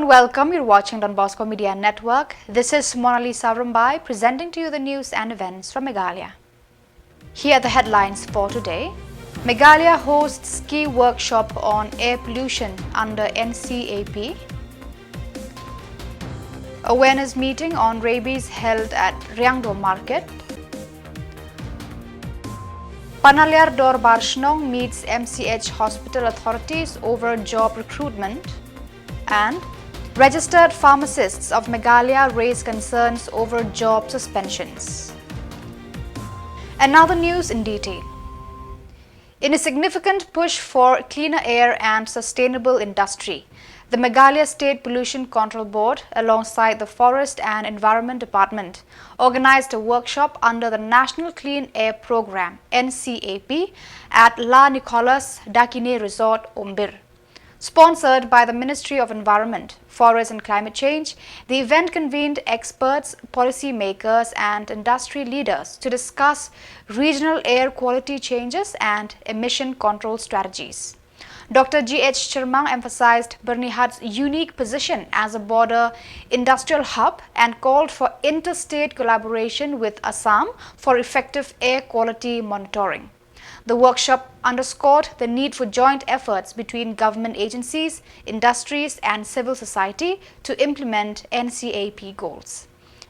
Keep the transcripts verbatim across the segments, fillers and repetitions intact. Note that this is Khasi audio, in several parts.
Welcome, you're watching Don Bosco Media Network. This is Monalisa Rumbai presenting to you the news and events from Meghalaya. Here are the headlines for today. Meghalaya hosts key workshop on air pollution under N C A P. Awareness meeting on rabies held at Riangdo Market. Panaliar Dorbar Shnong meets M C H hospital authorities over job recruitment. And registered pharmacists of Meghalaya raise concerns over job suspensions. Another news in detail. In a significant push for cleaner air and sustainable industry, the Meghalaya State Pollution Control Board, alongside the Forest and Environment Department, organized a workshop under the National Clean Air Programme, N C A P, at La Nicholas Dakini Resort, Umbir. Sponsored by the Ministry of Environment, Forest and Climate Change, the event convened experts, policymakers, and industry leaders to discuss regional air quality changes and emission control strategies. Doctor G H Chyrmang emphasized Byrnihat's unique position as a border industrial hub and called for interstate collaboration with Assam for effective air quality monitoring. The workshop underscored the need for joint efforts between government agencies, industries, and civil society to implement N C A P goals.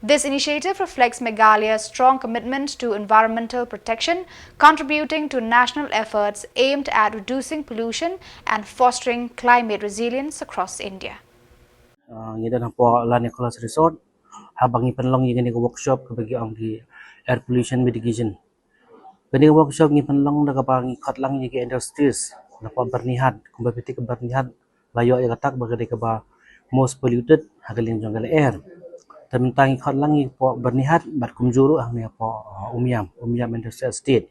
This initiative reflects Meghalaya's strong commitment to environmental protection, contributing to national efforts aimed at reducing pollution and fostering climate resilience across India. Ah, ngi don hapoh La Nicholas Resort, haba ngi pynlong ïa kane ka workshop kaba ki ong ki air pollution mitigation. Kane ka workshop ngi pynlong da kaba ngi khot lang ïa ki industries napoh Byrnihat, kumba phi tip ka Byrnihat la ïoh ïa ka tag ba ka dei kaba most polluted ha ka liang jong ka air. Te mynta ngi khot lang ïa ka poh Byrnihat bad kumjuh ruh hangne hapoh, uh, Umiam, Umiam Industrial Estate.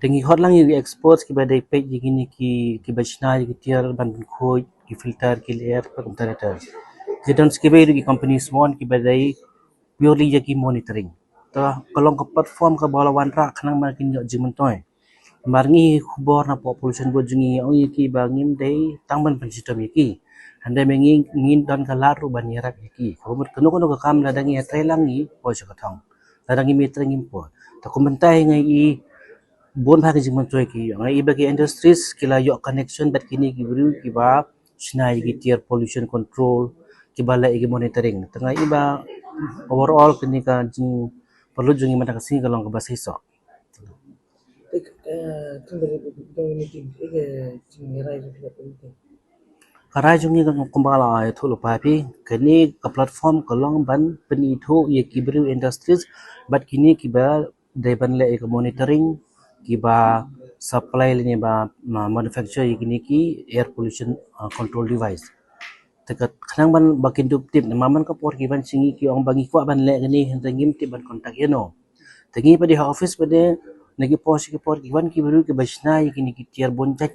Te ngi khot lang ïa ki experts kiba dei peit ïa kine ki, kiba shna ïa ki tiar ban pynkhuid, ki filter ki air, bad kumta ter ter. Ki don sa kiwei ruh ki company swan kiba dei purely ïa ki monitoring. Te ka long ka platform kaba la wanrah khnang ba kin ïoh jingmyntoi. Namar ngi khubor napoh Pollution Board jong ngi, ngi ong ïa ki ba ngim dei tang ban pynshitom ïa ki. Hynrei ma ngi, ngi don ka lad ruh ban ïarap ïa ki. Ka mut kano kano ka kam lada ngi ïatrei lang ngi poi sha ka thong. Lada ngim ïatrei ngim poi. Te kum mynta nga i bun bha ki jingmyntoi ki ïoh. Nga i ba ki industries ki la ïoh connection bad kine ki briew kiba shna ïa ki tiar pollution control, kiba leh ïa ki monitoring. Te nga i ba overall kane ka jingpynlut jong ngi mynta ka sngi ka long kaba shisha. Ka rai jong ngi ka kumba la ïathuh lypa phi, kane ka platform ka long ban pynithuh ïa ki briew industries bad kine kiba dei ban leh ïa ka monitoring, kiba supply lane ba ma-, manufacture ïa kine ki air pollution, uh, control device. Te ka khnang ban ba kin dup tip, namar man ka por ki wan sha ngi ki ong ba ngi kwah ban leh kane, hynrei ngim tip ban contact ïano. Te ngi pat de ha office pat de, na ki por sha ki por ki wan ki briew kiba shna ïa kine ki tiar bun jait,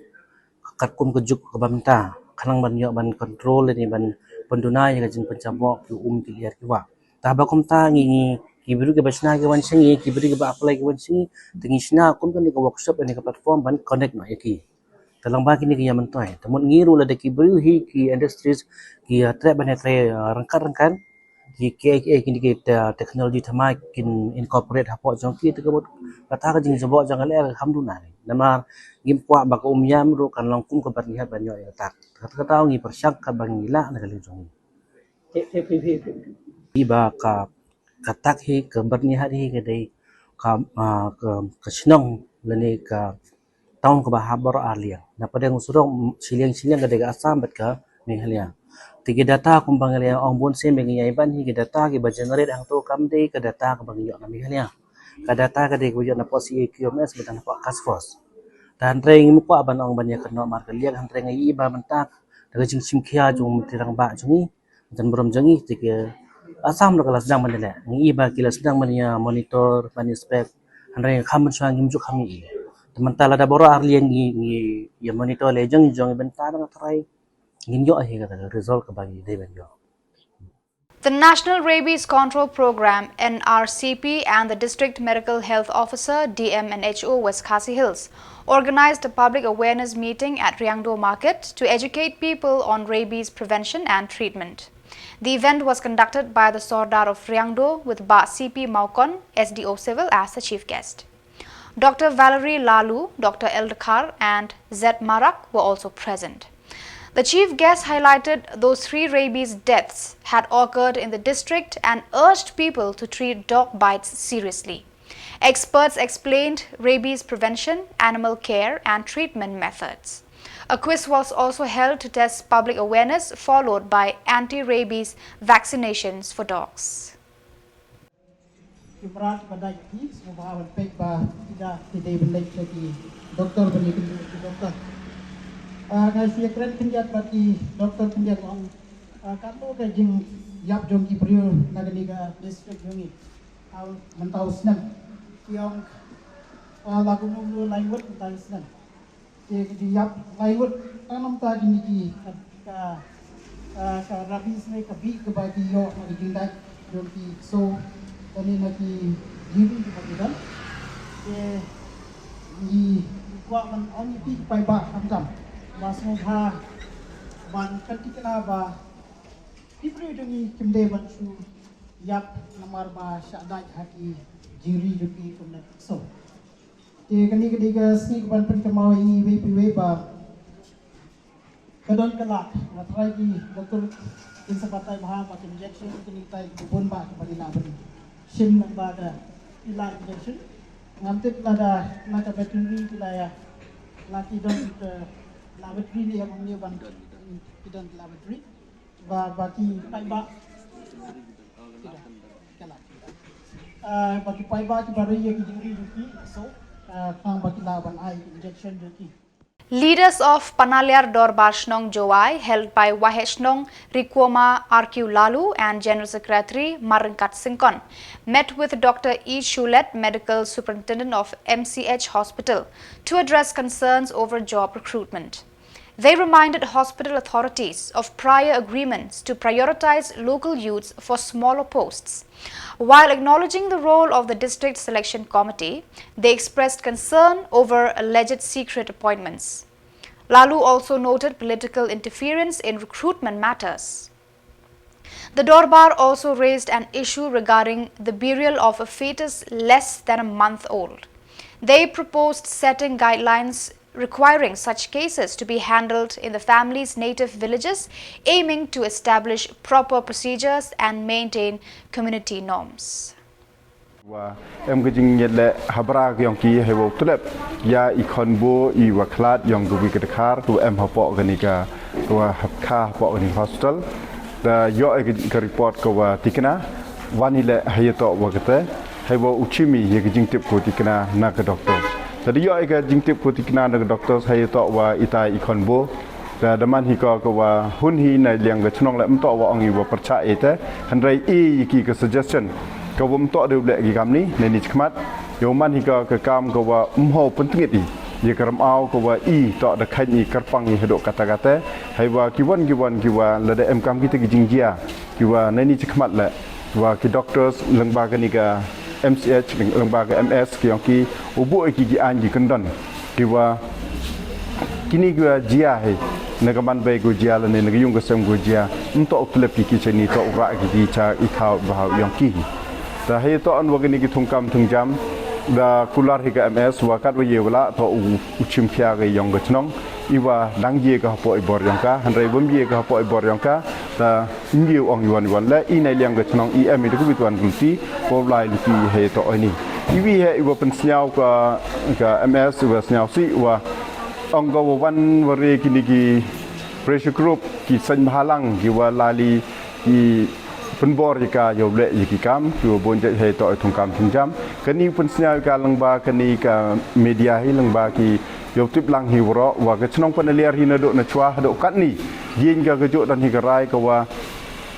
katkum ka juk kaba mynta, khnang ban ïoh ban control lane ban pynduna ïa ka jingpynjaboh ki um ki lyer ki wah. Te haba kumta ngi, ngi, ki briew kiba shna ki wan sha ngi, ki briew kiba apply ki wan sha ngi, te ngi shna kum kane ka workshop lane ka platform ban connect noh ïa ki. Te lyngba kine ki ïa myntoi. Te mut ngi ruh lada ki briew hi ki industries ki, uh, treh ban ïatrei, uh, ryngkat ryngkat, ki, ki, ki, kine ki te-, technology thymmai kin incorporate hapoh jong ki, te ka mut kata ka jingjaboh jong ka lyer kam duna. Namar ngim kwah ba ka Umiam ruh kan long kum ka Byrnihat ban ïoh ïa kata. Kata kata ngi pyrshang katba ngi lah na ka liang jong ngi. Hi ba ka, ka tak hi, ka Byrnihat hi ka dei ka, ah, ka, ka shnong lane ka town kaba hap baroh arliang. Na pdeng u surok shiliang shiliang ka dei ka Assam bad ka Meghalaya. Te ki data kumba ngi la ong bun sien ba ngi ïa ban hi, ki data kiba generate hangto kam dei ka data kaba ngi ïoh na Meghalaya. Ka data ka dei kaba ïoh napoh C A Q M S bad napoh Task Force. Te hynrei ngim kwah ban ong ban ïa kynnoh markylliang, hynrei nga i ba mynta da ka jingshim khia jong u Myntri Rangbah jong ngi, Jan burom jong ngi, te ki Assam ruh ka la sdang ban ïaleh. Ngi i ba ki la sdang ban ïa monitor, ban inspect. Hynrei kham mynshuwa ngim ju kham ngi i. Te mynta lada baroh arliang ngi, ngi ïa monitor leh jong ngi jong ngi bynta dang trai. Ngin ïoh hi kata ka result kaba ngi dei ban ïoh. The National Rabies Control Program, N R C P, and the District Medical Health Officer, D M and H O, West Khasi Hills, organized a public awareness meeting at Riangdo Market to educate people on rabies prevention and treatment. The event was conducted by the Sordar of Riangdo, with Bah C P Mawkon, S D O Civil, as the chief guest. Doctor Valerie Lalu, Doctor L Dkhar, and Z Marak were also present. The chief guest highlighted those three rabies deaths had occurred in the district and urged people to treat dog bites seriously. Experts explained rabies prevention, animal care, and treatment methods. A quiz was also held to test public awareness, followed by anti-rabies vaccinations for dogs. Ki mrad ba dei ki sngewbha ban peit ba ki da ki dei ban leit sha ki doktor ban ïakynduh ki doktor. Ah, nga shu ïakren khyndiat bad ki doktor khyndiat, ong, ah, katno ka jingïap jong ki briew na kane ka district jong ngi. Ah, mynta u snem ki ong, ah, la kumno kumno lai ngut mynta u snem. Te ki jingïap lai ngut, tang namar kine ki ka, ka, ah, ka rabies ne ka bih kaba ki ïoh na ki jingdait jong ki ksew, lane na ki jiri kiba ki don. Te ngi kwah ban ong ïa phi ki paidbah khamtam ba sngewbha ban pynthikna ba ki briew jong ngi kim dei ban shu ïap namar ba shah dait ha ki jiri jong ki kumne ki ksew. Te kane ka dei ka sngi kaban pynkynmaw ïa ngi iwei pa iwei ba ka don ka lad. Nga tharai ki doktor kin sa batai bha ba ka injection kine ki tai ki bun ba kiba ki lah ban shim lyngba ka, ki lad injection. Ngam tip lada na ka veterinary ki la ïa, la ki don ka lavatory ne ïa, ong ne ban ki don lavatory. Ba, ba ki paidbah ki don ka lad. Ah, ba ki paidbah kiba ri ïa ki jingri jong ki, so, ah, khnang ba ki lah ban ai injection jong ki. Leaders of Panaliar Dorbar Shnong Jowai, held by Waheh Shnong Rikuoma R Q Lalu and General Secretary Marryngkat Syngkon, met with Doctor E Shulet, Medical Superintendent of M C H Hospital, to address concerns over job recruitment. They reminded hospital authorities of prior agreements to prioritize local youths for smaller posts. While acknowledging the role of the District Selection Committee, they expressed concern over alleged secret appointments. Lalu also noted political interference in recruitment matters. The Dorbar also raised an issue regarding the burial of a fetus less than a month old. They proposed setting guidelines requiring such cases to be handled in the family's native villages, aiming to establish proper procedures and maintain community norms. Wa em ka jingngeit leh ha bra ka yong ki hei wa u tlep ïa i khonboo i wa khlad yong ka wi ka dkhar ka wa em hapoh kani ka, ka wa hap kha hapoh kani ka hospital. Da ïoh ïa ka, ka report ka wa tikna, wan i leh ha ïa toh wa kata, hei wa u chim i ïa ka jingtip ka wa tikna na ka doctor. Da ïoh ïa ka jingtip ka wa tikna na ka doctor ha ïa toh wa itai i khonboo. Da, da man hi ka, ka wa hun hi na liang ka chnong leh, ym toh wa ong i wa pyrchah i te, hynrei i ïa ki ka suggestion ka wa ym toh de u leh ki kam ni, ne ni chkhmat. Ïa u man hi ka, ka kam ka wa ym ho pyntngit i ïa ka ramaw ka wa i toh da khain i kyrpang i haduh kata kata. Hei wa ki wan, ki wan, ki wa lada em kam kita ki jingjia, ki wa ne ni chkhmat leh, wa ki doctors lyngba kani ka M C H, lyngba ka M S, ki yong ki u buh ïa ki, ki aiñ ki kyndon. Ki wa kini ki wa jia hi, na ka man bei ki wa jia lane na ka yung ka sem ki wa jia, ym toh u tlep ki ki cheni, toh u rah ki ki cha i thaw ba ha u yong ki. Da hei toh an wa kini ki thung kam thung jam, da kular hi ka M S wa kat wa ye wa lah toh u, u chim phia ka yong ka chnong, i wa dang ye ka hapoh i bor yong ka, hynrei bym ye ka hapoh i bor yong ka, da Ngi ong i wan i wan leh i na liang ka chnong i em i da ka wit wan ruti, ko lai ruti hei toh oi ni. I wi hei i wa pynsngew ka, ka M S i wa sngew si wa ong ka wa wan wa re kini ki pressure group ki seng bhalang ki wa lali ki pynbor ïa ka ïa u leh ïa ki kam ki wa bun jait hei toh oi thung kam thung jam. Kani pynsngew ka lyngba kani ka media hi lyngba ki ïa u tip lang hi waroh wa ka chnong Panaliar hi na doh na chwa hadoh katni. Ïing ka ka juh dan hi ka rai ka wa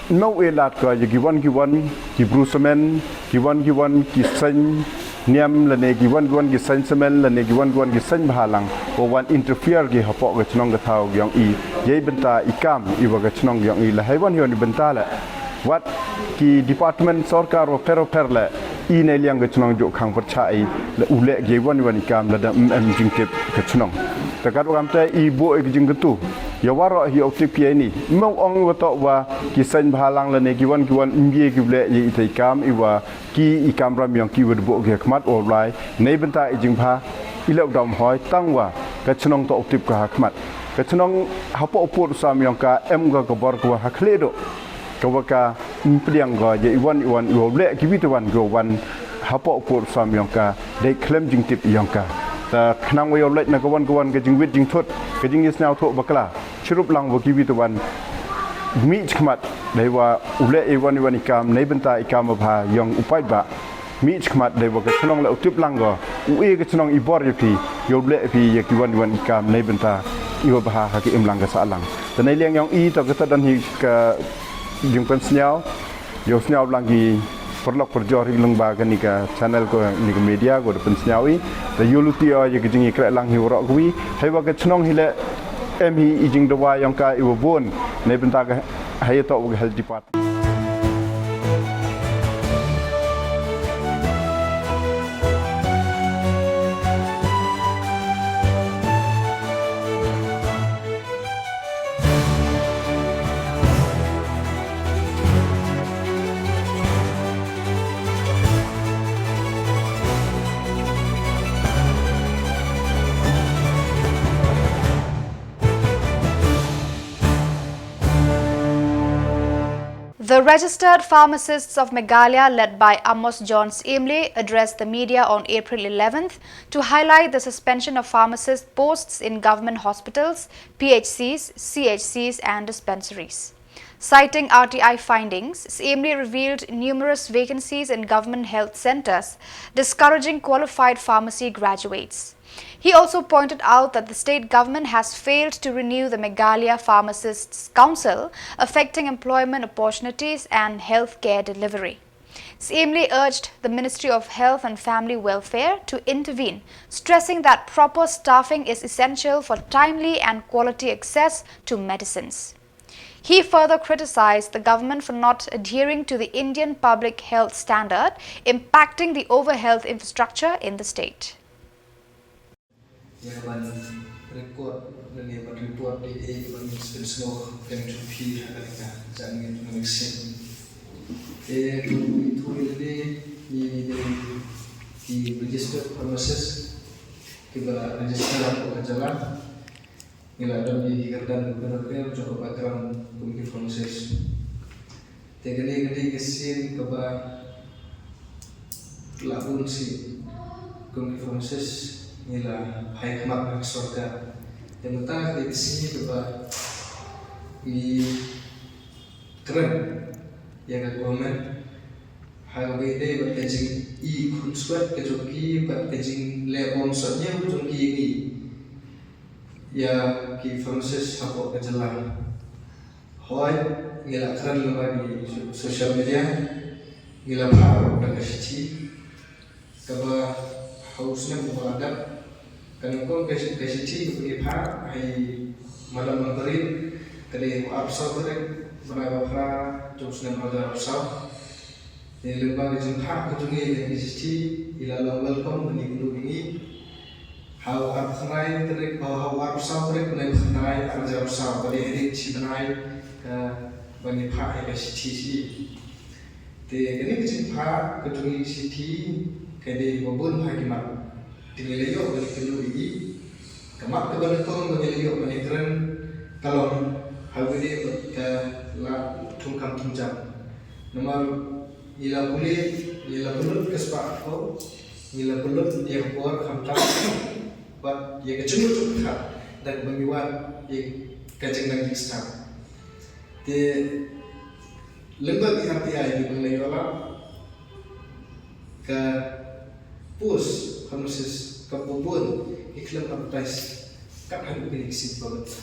Nau e lad ka ïa ki wan ki wan ki bru semen, ki wan ki wan ki seng niam lane ki wan ki wan ki seng semen lane ki wan ki wan ki seng bhalang, wa wan interfere ki hapoh ka chnong ka thaw yong i, ïa i bynta i kam i wa ka chnong yong i la hei wan hi wan i bynta la. Wat Ki department sorkar wa pher wa pher le i na liang ka chnong jok khang pyrchah i le u leh ki wan wan i kam lada em em jingtip ka chnong. Te kat wa kam te i bo i ka jingkatu ya waro hi ok tip ki ni. Mong ong wa tok wa ki sain bha lang le ne ki wan ki wan mbie ki leh i te i kam i wa ki i kam ram yong ki wa debo ki khmat o lai nei benta i jingbha i le u dam hoi tang wa ka chnong to ok tip ka ha khmat. Ka chnong hapo pur sam yong ka em ka ka bor ka wa ha khle do. Ka wa ka mpliang ka ya iwan iwan iwa leh ki wit iwan ka wan hapo pur sam yong ka dei khlem jingtip yong ka. Ta khnang wa yow leh na ka wan ka wan ka jingwit jingthut ka jingyasnyaw thuk bakla chirup lang wa ki wit iwan mi chkhmat dei wa u leh iwan iwan i kam nei benta i kam bha yong u paid ba. Mi chkhmat dei wa ka chnong le u tip lang go u e ka chnong i bor ya phi yow leh phi ya ki wan wan i kam nei benta i wa bha ha ka im lang ka sa lang. Te nei liang yong i to ka ta dan hi ka jingpynsnyaw yow snyaw lang ki perlok perjor hi lang ba ka ni ka channel ko ni ka media ko da pynsnyaw i. Te yow luti o ya ka jing i krek lang hi warok wi hei wa ka chnong hi le em hi i jingdawa yong ka i wa bun nei benta ka hei to wa ka health department. The Registered Pharmacists of Meghalaya, led by Amos John Syiem Lee, addressed the media on April eleventh to highlight the suspension of pharmacist posts in government hospitals, P H Cs, C H Cs, and dispensaries. Citing R T I findings, Syiem Lee revealed numerous vacancies in government health centres, discouraging qualified pharmacy graduates. He also pointed out that the state government has failed to renew the Meghalaya Pharmacists Council, affecting employment opportunities and healthcare delivery. Syiem Lee urged the Ministry of Health and Family Welfare to intervene, stressing that proper staffing is essential for timely and quality access to medicines. He further criticized the government for not adhering to the Indian public health standard, impacting the overhealth infrastructure in the state. Ïa ka ban record lane ban report ïa ka ban spin smoke kan chupi ha ka ka jang ni na mixin. E tu tu lane ni ni de ki registered pharmacist ki ba register ko ka jala. Ngi la don ïa ki kyrdan bapher bapher jong ka background kum ki pharmacist. Te kane ka dei ka sien kaba la bun sien kum ki pharmacist ngi la phai khmat ha ka sorkar. Te mynta ka dei ka sien kaba ngi kren ïa ka government ha kaba ïadei bad ka jingïakhun swet ka jong ki bad ka jingleh bom sot ñiew ka jong ki ïa ngi. Ïa ki pharmacist hapoh ka jylla. Hooid, ngi la kren lyngba ki social media, ngi la phah da ka shithi kaba ha u snem uba la dep. Ka nyngkong ka shi-, ka shithi kaba ngi phah ha i Madam Margaret ka dei ha u arphew saw tarik bnai ba phra jong u snem arhajar arphew saw. Te lyngba ka jingphah ka jong ngi ïa ka shithi, i la long welcome ban ïakynduh ïa ngi. Ha u arphew khyndai tarik, ha u arphew saw tarik bnai khyndai arhajar arphew saw, ka dei hadien shi bnai ka ban ïa phah ïa ka shithi shi. Te kane ka jingphah ka jong ngi shithi ka dei ba bun bha ki mat. Te ngi la ïoh ban ïakynduh ïa i. Ka mat kaba nyngkong ba ngi la ïoh ban ïakren ka long ha kaba ïadei bad ka lad thungkam thungjam. Namar ngi la pule, ngi la pynlut ka spah ka phew, ngi la pynlut ïa ka por khamtam bad ïa ka jingmut jong ka khat da kaba ngi wad ïa ka jingnang jingstad. Te lyngba ki R T I kiba ngi la ïoh lad, ka post pharmacist kaba bun ki khlem advertise kat hynriew kine ki sngi ba mynta.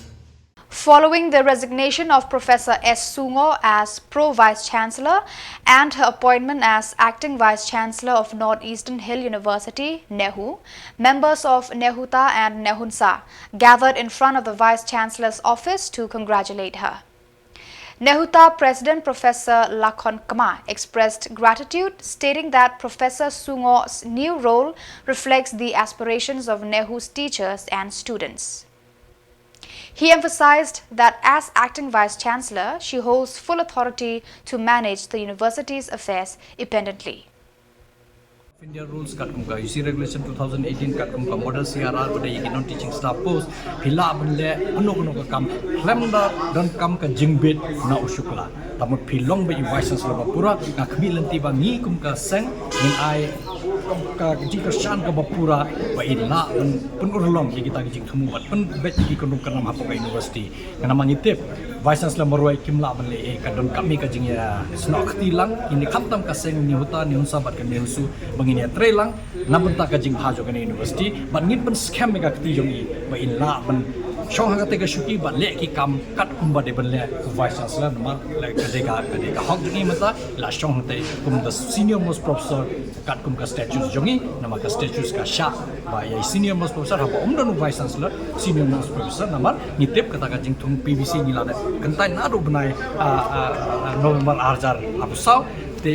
Following the resignation of Professor S Sungo as Pro Vice Chancellor and her appointment as Acting Vice Chancellor of North Eastern Hill University, NEHU, members of NEHUTA and NEHUNSA gathered in front of the Vice Chancellor's office to congratulate her. NEHUTA President Professor Lakhon Kma expressed gratitude, stating that Professor Sungoh's new role reflects the aspirations of NEHU's teachers and students. He emphasized that as acting vice chancellor, she holds full authority to manage the university's affairs independently. India rules katkum ka U C regulation two thousand eighteen, katkum ka model C R R, bad ïa ki non teaching staff post, phi lah ban leh kano kano ka kam khlem da donkam ka jingbit na u Shukla. Te mut phi long beit i vice chancellor ba pura, nga khmih lynti ba ngi kum ka seng ngin ai ka jingkyrshan kaba pura ba in lah ban pynurlong ïa kita ki jingthmu bad pynbeit ïa ki kynrum kynram hapoh ka university. Namar ngi tip vice chancellor marwei kim lah ban leh ei, ka don kami ka jingïasnoh kti lang. Ini khamtam ka seng NEHUTA, NEHUNSA bad ka NEHUSU ba ngin ïatrei lang na bynta ka jingbha jong kane university, bad ngin pynskhem ïa ka kti jong i ba in lah ban shong ha kata ka shuki bad leh ki kam katkum ba dei ban leh u vice chancellor. Namar leh ka dei ka, ka dei ka hok jong i mynta, la shong hangtai kum the senior most professor katkum ka statutes jong i. Namar ka statutes ka shah ba ïa i senior most professor, haba um don u vice chancellor, senior most professor. Namar ngi tip kata ka jingthung P V C ngi la dep kyntait naduh bnai, ah, ah, ah, November ar hajar arphew saw. Te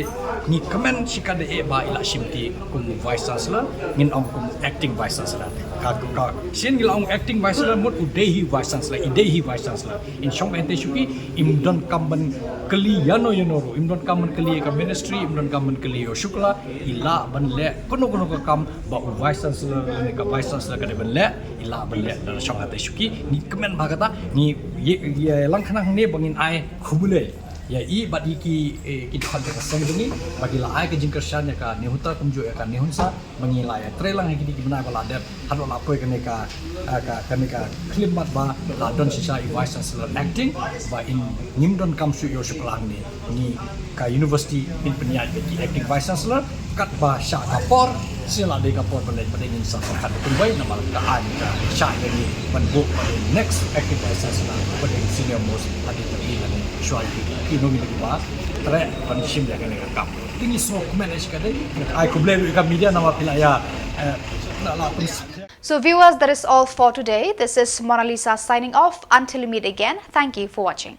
ngi kmen shikatdei eh ba i la shimti kum vice chancellor, ngin ong kum acting vice chancellor. Ka, ka, sien ngi la ong acting vice chancellor, mut u dei hi vice chancellor, i dei hi vice chancellor. In shong hangtai shuki, im donkam ban kylli ïano ïano ruh, im donkam ban kylli ka ministry, im donkam ban kylli u Shukla, i lah ban leh kano kano ka kam ba u vice chancellor ne ka vice chancellor ka dei ban leh, i lah ban leh da la shong hangtai shuki. Ngi kmen ba kata, ngi ïa, ïa lang khnang ne ba ngin ai khublei ïa i bad ïa ki, eh, ki dkhot jong ka seng jong i ba ki la ai ka jingkyrshan ïa ka NEHUTA kumjuh ïa ka NEHUNSA, ba ngi la ïatrei lang ha kine ki bnai ba la dep haduh la poi kane ka, ah, ka, kane ka khyllipmat ba la don shisha i vice chancellor acting, ba in ngim donkam shuh ïa u Shukla hangne. Ngi ka university ngin pynïaid beit ki acting vice chancellor katba shah ka por, sien la dei ka por ba leit ba dei ngin sa pyrkhat ba kumwei, namar ka aiñ ka shah ïa ngi ban buh ba dei next acting vice chancellor ba dei senior most hadien ba ngi la dei shuwa ïa ki nongïalam ba treh ban shim ïa kane ka kam. Te ngi sngewkmen ïa shikatdei, ai khublei ruh ïa ka media namar phi la ïa, eh, la, la pyn- So viewers, that is all for today. This is Mona Lisa signing off. Until we meet again, thank you for watching.